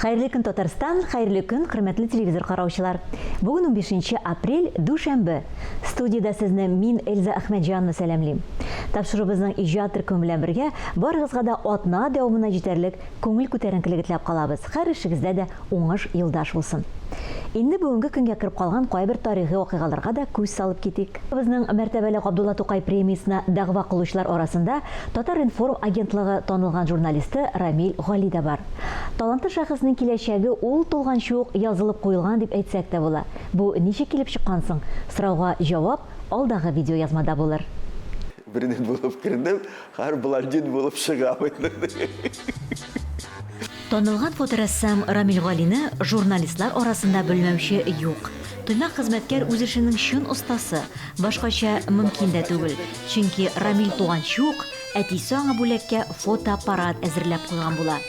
Хәерле көн, Татарстан, хәерле көн, хөрмәтле телевизор караучылар. Бүген 15 апрель, дүшәмбе. Студиядә сезне мин, Эльза Әхмәтҗанова сәламлим. Тапшыруыбызның иҗат төркеме белән бергә барыгызга да атна дәвамына җитәрлек күңел күтәренкелеге теләп калабыз. Һәр эшегездә дә уңыш юлдаш булсын. Инде бүгенге көнгә кереп калган кайбер тарихи вакыйгаларга да күз салып китик. Безнең мәртәбәле Габдулла Тукай премиясенә дәгъва кылучылар арасында Татар-информ агентлыгы танылган журналисты Рамил Гали дә бар. Талантлы шәхеснең киләчәге ул тулганчы ук язылып куелган дип әйтсәк тә була. Бу ничек килеп чыккан соң? Сорауга җавап алдагы видеоязмада булыр. Брюнет булып кердем, хәзер блондин булып чыгам инде. Танылган фоторәссам Рамил Галине журналистлар арасында белмәүче юк. Тыйнак хезмәткәр үз эшенең чын остасы. Башкача мөмкин дә түгел, чөнки Рамил туганчы ук әтисе аңа бүләккә фотоаппарат әзерләп куйган була.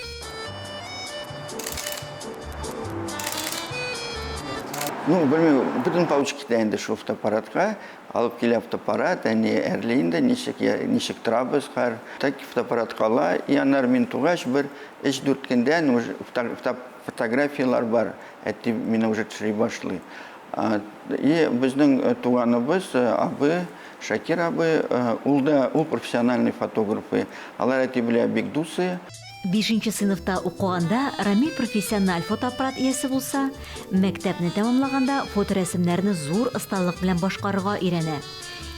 Ну, белмим, бөтен пауч китә инде шул фотоаппаратка. Алып килә фотоаппарат, әни әрли инде, ничек, ничек торабыз хәр. Так фотоаппарат кала, и аннары мин тугач, бер өч-дүрт көндән уже фотографияләр бар. Әти мине уже төшери башлый. И безнең туганыбыз, абый, Шакир абый, ул да, ул профессиональный фотограф. Алар әти белән бик дусы. Бишенче сыйныфта укыганда Рамил профессиональ фотоаппарат иясе булса, мәктәпне тәмамлаганда фоторәсемнәрне зур осталык белән башкарырга өйрәнә.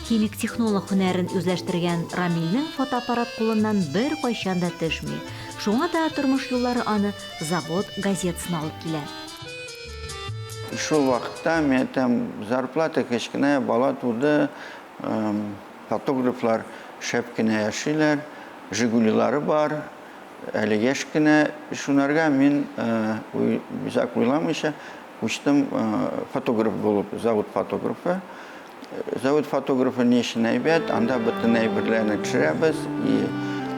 Химик-технолог һөнәрен үзләштергән Рамилнең фотоаппарат кулыннан беркайчан да төшми. Шуңа да тормыш юллары аны Завод газетасына алып килә. Шул вакытта, мин әйтәм, зарплата кечкенә, бала туды, фотографлар шәп кенә яшиләр, Жигулилары бар, әле яшь кенә. Шунарга мин озак уйламыйча күчтем фотограф булып, завод фотографы. Завод фотографы ни өчен әйбәт? Анда бөтен әйберләрне төшерәбез, и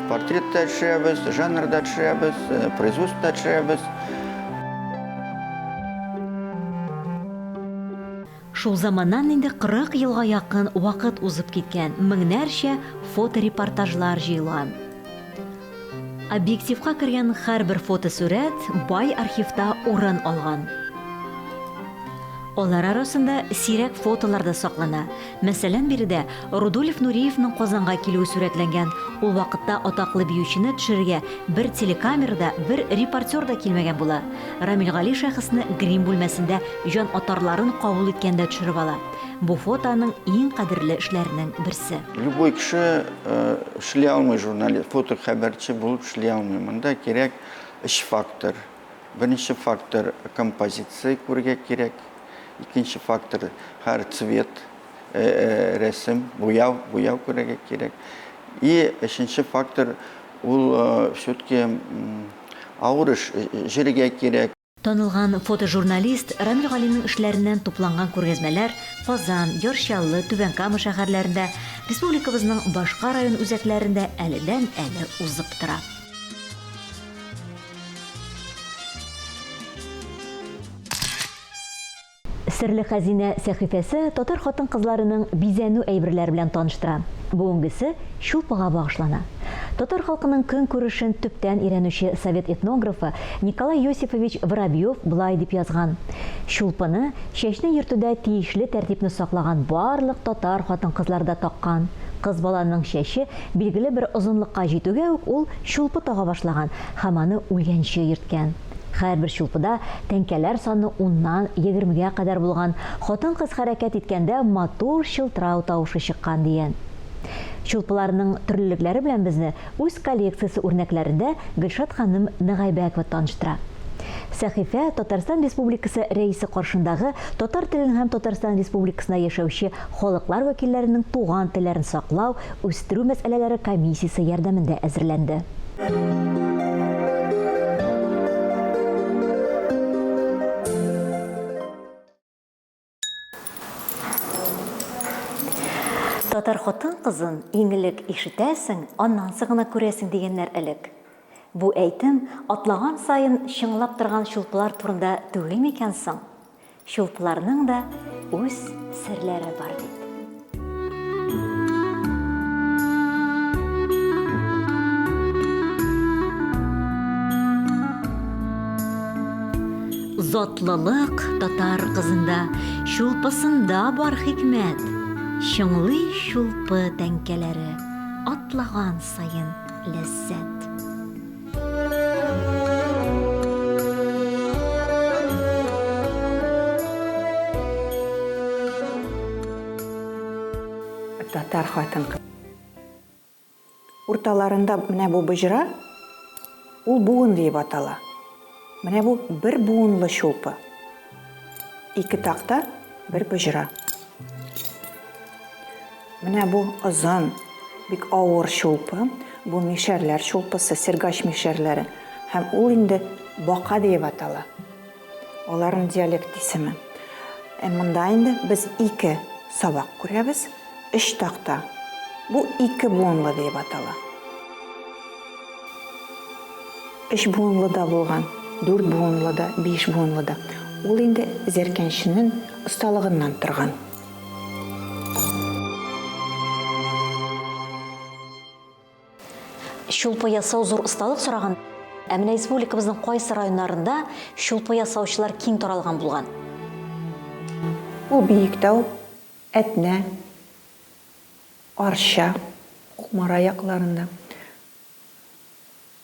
портрет та төшерәбез, жанр да төшерәбез, производство да төшерәбез. Шул заманнан инде 40 елга якын вакыт узып киткән, меңнәрчә фоторепортажлар җыелган. Объективка кергән һәрбер фотосурәт бай архивта урын алган. Алар арасында сирәк фотолар да саклана. Мәсәлән, биредә Рудольф Нуриевның Казанга килүе сурәтләнгән. Ул вакытта атаклы биючене төшерергә бер телекамера да, бер репортер да килмәгән була. Рамил Гали шәхесне грим бүлмәсендә җан атарларын кабул иткәндә төшереп ала. Бу фото аның иң кадерле эшләренең берсе. Любой кеше эшли алмый журналист, фотохәбәрче булып эшли алмый. Монда кирәк өч фактор. Беренче фактор композиция күрергә кирәк. Икенче фактор һәр цвет, рәсем, буяу, буяу күрергә кирәк. И өченче фактор ул все-таки авыр эш, җөрергә кирәк. Танылган фотожурналист Рамил Галинең эшләреннән тупланган күргәзмәләр Казан, Яр Чаллы, Түбән Кама шәһәрләрендә, республикабызның башка район үзәкләрендә әледән-әле узып тора. Серле хәзинә сәхифәсе татар хатын-кызларының бизәнү әйберләре белән таныштыра. Бүгенгесе чулпыга багышлана. Татар халкының көнкүрешен төптән өйрәнүче совет этнографы Николай Йосифович Воробьев болай дип язган, Чулпыны чәчне йөртүдә тиешле тәртипне саклаган барлык татар хатын-кызлары да таккан. Кыз баланың чәче билгеле бер озынлыкка җитүгә үк ул чулпы тага башлаган һәм аны үлгәнче йөрткән. Һәрбер чулпыда тәңкәләр саны уннан егермегә кадәр булган, хатын-кыз хәрәкәт иткәндә матур чылтырау тавышы чыккан, дигән. Чулпыларның төрлелекләре белән безне үз коллекциясе үрнәкләрендә Гөлшат ханым Нагайбәкова таныштыра. Сәхифә Татарстан Республикасы Рәисе каршындагы татар телен һәм Татарстан Республикасында яшәүче халыклар вәкилләренең туган телләрен саклау, үстерү мәсьәләләре комиссиясе ярдәмендә әзерләнде. Татар хатын-кызын иң элек ишетәсең, аннан соң гына күрәсең дигәннәр элек. Бу әйтем атлаган саен чыңлап торган чулпылар турында түгел микән соң? Чулпыларның да үз серләре бар бит. Затлылык татар кызында, Чулпысында бар хикмәт. Чыңлый чулпы тәңкәләре, Атлаган саен ләззәт. Татар хатын-кыз. Урталарында менә бу боҗра, ул буын диеп атала. Менә бу бер буынлы чулпы. Ике такта, бер боҗра. Менә бу озын, бик авыр чулпы, бу мишәрләр чулпысы, сергач мишәрләре. Һәм ул инде бака диеп атала. Аларның диалект исеме. Ә монда инде без ике сабак күрәбез, өч такта. Бу ике буынлы диеп атала. Өч буынлы да булган, дүрт буынлы да, биш буынлы да. Ул инде зәркәнченең осталыгыннан торган. Чулпы ясау зур осталык сораган. Ә менә республикабызның кайсы районнарында чулпы ясаучылар киң таралган булган? Ул Биектау, Әтнә, Арча, Кукмара якларында,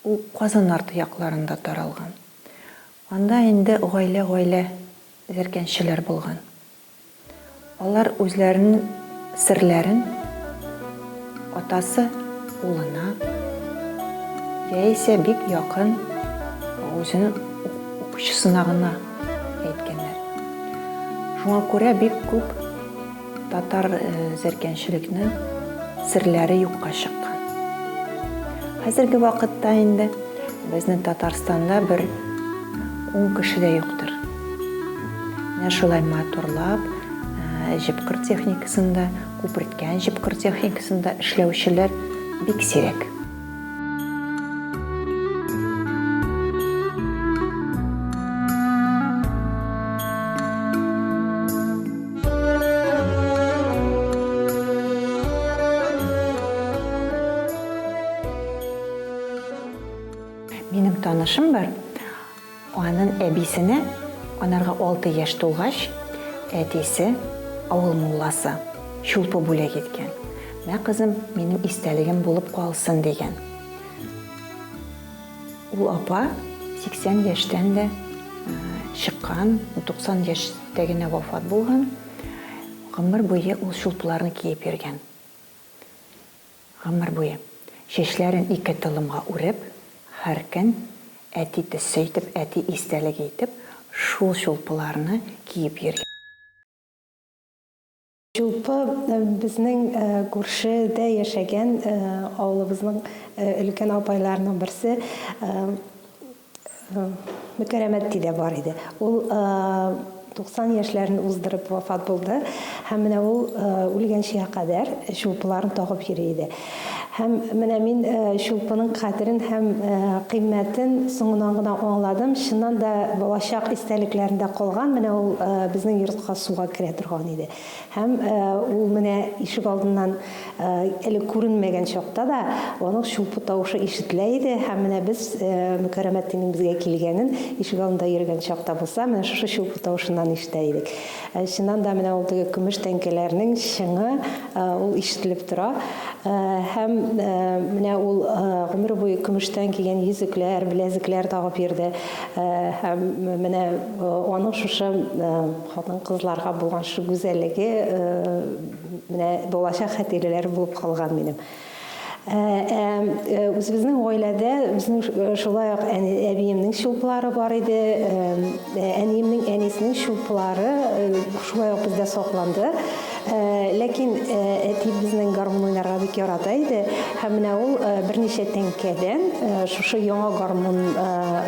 ул Казан арты якларында таралган. Анда инде гаилә-гаилә зәркәнчеләр булган. Алар үзләренең серләрен атасы улына яисә бик якын үзенең укучысына гына әйткәннәр. Шуңа күрә бик күп татар зәркәнчелекнең серләре юкка чыккан. Хәзерге вакытта инде Безнең Татарстанда бер ун кеше дә юктыр. Менә шулай матурлап, җепкыр техникасында, күперткән җепкыр техникасында эшләүчеләр бик сирәк. Минем танышым бар, аның әбисенә, анарга 6 яшь тулгач, әтисе, авыл мулласы, чулпы бүләк иткән. Мә, кызым, минем истәлегем булып калсын, дигән. Ул апа 80 яшьтән дә чыккан, 90 яшьтә генә вафат булган. Гомер буе ул чулпыларны киеп йөргән. Гомер буе, чәчләрен ике толымга үреп, һәр көн әти төсе итеп, әти истәлеге итеп, шул чулпыларны киеп йөргән. Чулпы безнең күршедә яшәгән авылыбызның өлкән апайларының берсе Мөкәрәм әти дә бар иде. Ул 90 яшьләрен уздырып вафат булды. Һәм менә ул үлгәнчегә кадәр чулпыларын тагып йөри иде. Һәм менә мин чулпының кадерен һәм кыйммәтен соңыннан гына аңладым. Чыннан да балачак истәлекләрендә калган, менә ул безнең йортка суга керә торган иде. Һәм ул менә ишек алдыннан әле күренмәгән чакта да аның чулпы тавышы ишетелә иде. Һәм менә без Мөкәррәм әтинең безгә килгәнен ишек алдында йөргән чакта булса, менә шушы чулпы тавышыннан ишетә идек. Чыннан да менә ул теге көмеш тәңкәләрнең чыңы ул ишетелеп тора. Һәм менә ул гомер буе көмештән кигән йөзекләр, беләзекләр тагып йөрде. Һәм менә аның шушы Хатын-кызларга булган шул гүзәллеге менә балачак хатирәләре булып калган минем. Ә үзебезнең гаиләдә безнең шулай ук әбиемнең чулпылары бар иде, әниемнең әнисенең чулпылары шулай ук бездә сакланды. Ләкин әти безнең гармун уйнарга бик ярата иде. Һәм менә ул берничә тәңкәдән шушы яңа гармун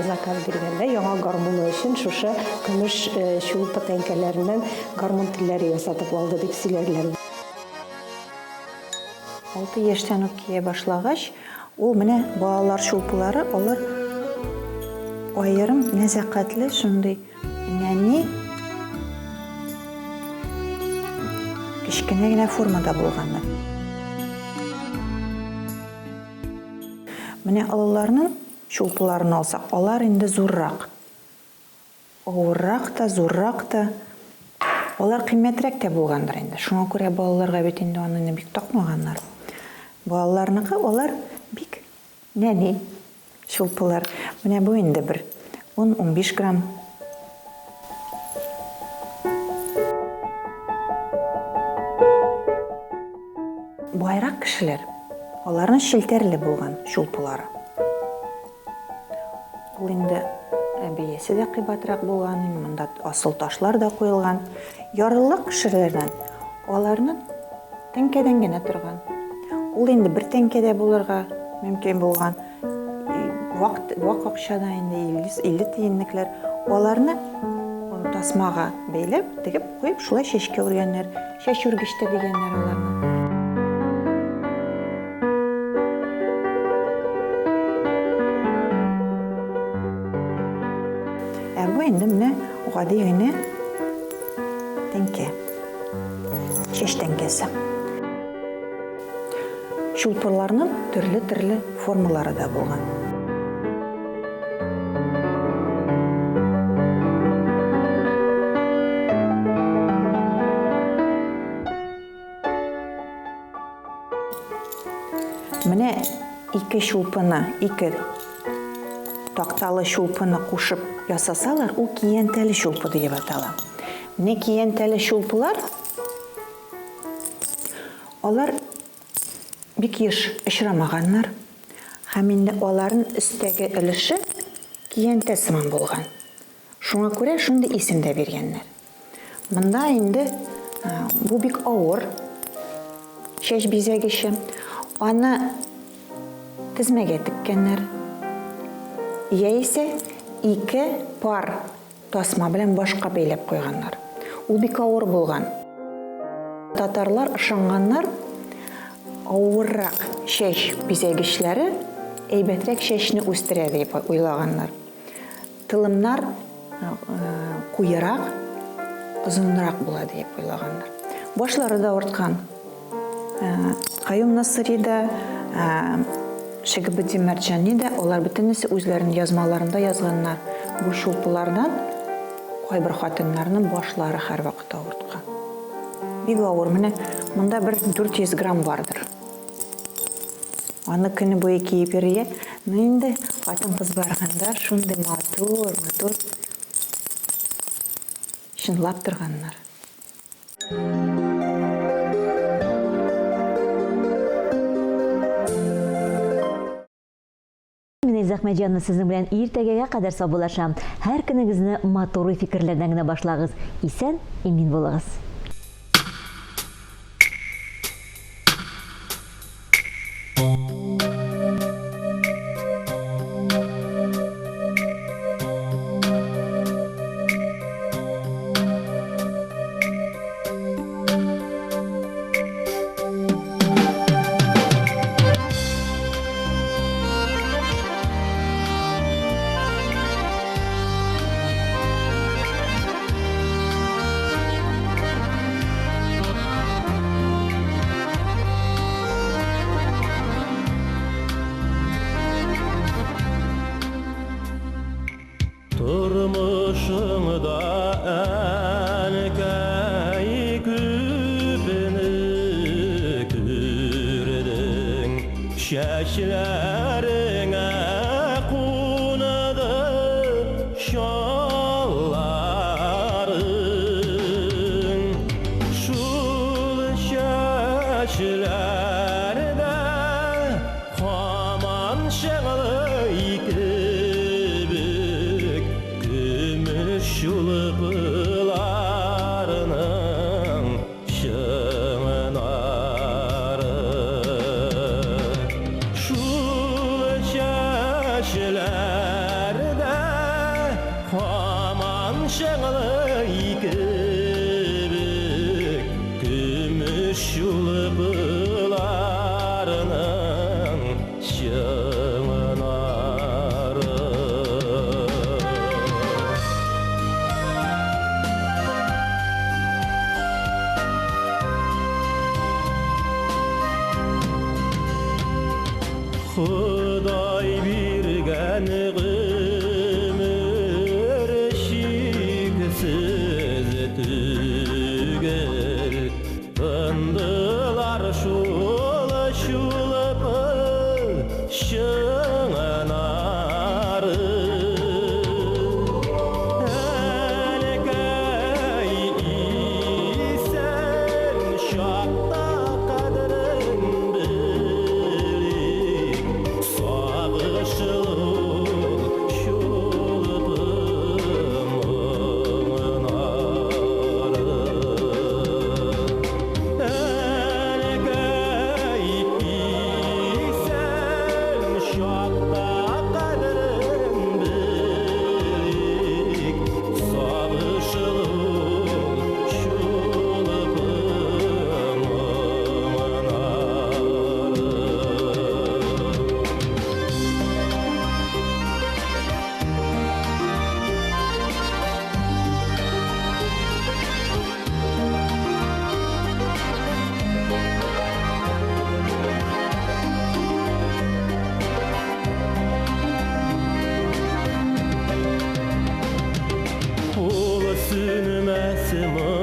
заказ биргәндә, яңа гармуны өчен шушы көмеш чулпы тәңкәләреннән гармун телләре ясатып алды, дип сөйләделәр. Алты яшьтән үк кия башлагач, ул менә балалар чулпылары, алар аерым нәзакәтле шундый Нәни кечкенә генә формада булганнар. Менә олыларның чулпыларын алсак, алар инде зуррак. Авыррак та, зуррак та. Алар кыйммәтрәк тә булгандыр инде. Шуңа күрә балаларга бит инде аны бик такмаганнар. Балаларныкы алар бик нәни чулпылар. Менә бу инде бер 10-15 грамм. Байрак кешеләр, аларның челтәрле булган чулпылары. Ул инде бәясе дә кыйбатрак булган, инде монда асыл ташлар да куелган. Ярлылык кешеләрдән аларны тәңкәдән генә торган. Ул инде бер тәңкәдә булырга мөмкин булган. Вак, вак акчада инде 50, 50 тиенлекләр. Аларны тасмага бәйләп, тегеп куеп, шулай чәчкә үргәннәр. Чәч үргеч тә дигәннәр аларны. Ә бу инде менә гади генә тәңкә. Чәч тәңкәсе. Чулпыларның төрле-төрле формалары да булган. Менә ике чулпыны, ике такталы чулпыны кушып ясасалар, ул киянтәле чулпы диеп атала. Менә киянтәле чулпылар Алар бик еш очрамаганнар һәм инде аларын өстәге өлеше киянтә сыман булган. Шуңа күрә шундый исем дә биргәннәр. Монда инде бу бик авыр чәч бизәгече. Аны тезмәгә теккәннәр. Яисә ике пар Тасма белән башка бәйләп куйганнар. Ул бик авыр булган. Татарлар ышанганнар, авыррак чәч бизәгечләре әйбәтрәк чәчне үстерә дип уйлаганнар. Тылымнар куерак, озынрак була дип уйлаганнар. Башлары да авырткан. Каюм Насыйри да, Шигабетдин Мәрҗани дә, алар бөтенесе үзләренең язмаларында язганнар, бу чулпылардан кайбер хатыннарның башлары һәрвакыт авырткан. Бик авыр, менә монда бер 400 грамм бардыр. Аны көне буе киеп йөрергә. Ну инде хатын-кыз барганда шундый матур, матур чынлап торганнар. Мин Эльза Әхмәтҗанова сезнең белән иртәгәгә кадәр саубуллашам. Һәр көнегезне матур уй-фикерләрдән генә башлагыз. Исән, имин булыгыз. Тормышыңда әнкәй күпне күрдең, Чәчләреңә кунды чалларың. Шул чәчләрдә һаман чыңлый кебек көмеш чулпыларның чыңнары. Шул чәчләрдә һаман чыңлый кебек көмеш чулпыларның чыңнары. Ходай биргән гомер чикле. Килмәс.